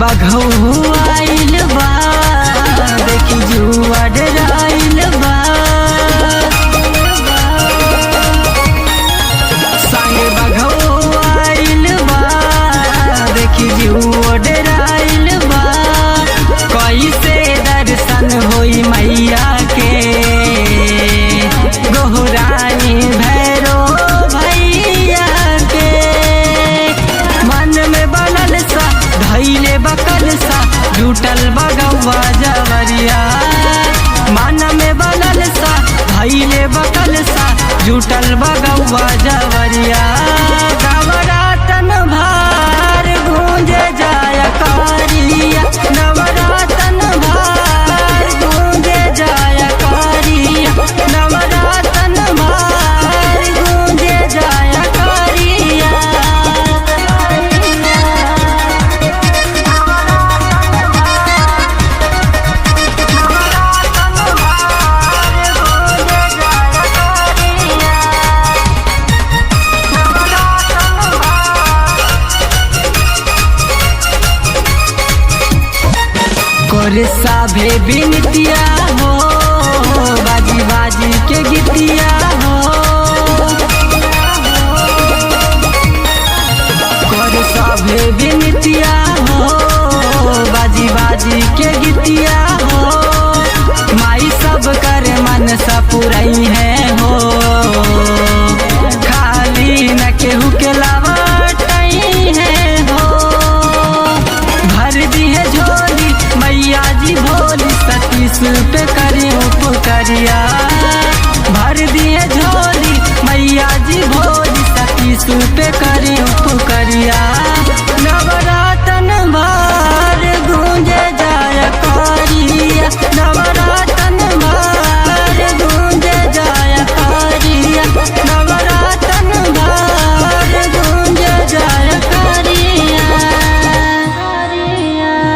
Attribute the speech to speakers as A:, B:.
A: बघऊ आइल बा, देखी जुआ डराइल बा। संगे बघऊ आइल बा, देखी जुआ डराइल बा। कैसे दर्शन होई मैया के, गोहरानी भैरो भैया के। मन में बनल सा धैले बकल सा, जुटल बगौआ जवरिया। मन में बनल सा धैले बकल सा, जुटल बगौआ जवरिया। नवरातन भार गूंजे जाय कारिया, नवरातन भार गूंजे जाय कारिया, नवरातन भार गूंजे जाय कारिया। करे साभे बिनतिया हो, बाजी बाजी के गीतिया हो। करे साभे बिनतिया हो, बाजी बाजी के गीतिया हो। माई सब कर मन सपुरई है हो, खाली न केहू के लावटई है हो। भर दी है झोली मैया जी भोली, सतीश पे करी उपकरिया। भर दिए झोली मैया जी भोली, सतीश पे कर